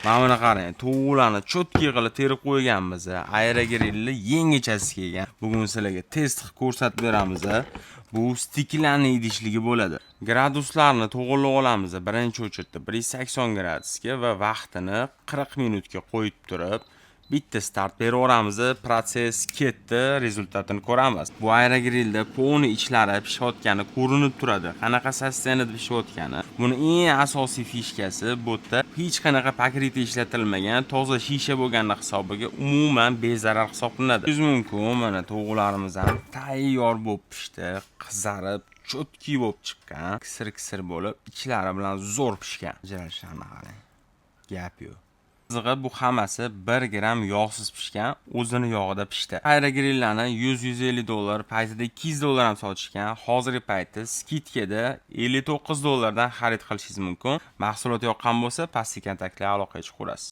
Mana buni qarang, tovuqlarni чётко qilib terib qo'yganmiz. Aerogrilni yangichasi kelgan. Bugun sizlarga test qilib ko'rsatib beramiz. Bu стеклянный idishligi bo'ladi. Graduslarni to'g'irlab olamiz. Birinchi очередь da 180 gradusga va vaqtini 40 minutga qo'yib turib, bitta start beraveramiz. Protsess ketdi, результат ini ko'ramiz. Bu aerogrilda полный ichlari pishayotgani ko'rinib turadi. Qanaqa состояние da pishayotgani. Buni eng asosiy фишка si, bu yerda hech qanaqa покрытие ishlatilmagan, toza shisha bo'lgani hisobiga umuman bezarar hisoblanadi. Ko'ringiz mumkin, mana tovuqlarimiz ham tayyor bo'lib pishdi, qizarib, чётко bo'lib chiqqan, kisir kisir bo'lib, ichlari bilan zo'r pishgan. Ajralishlarini qarang. Gap yo'q. Qizig'i, bu hammasi 1 gramm yog'siz pishgan, o'zini yog'ida pishdi. Aerogrillarni 100-150 dollar, paytida 200 dollar ham sotishgan. Hozirgi paytda скидка da 59 dollardan xarid qilishingiz mumkin. Mahsulot yoqqan bo'lsa, pastki kontaktlar aloqaga chiqaverasiz.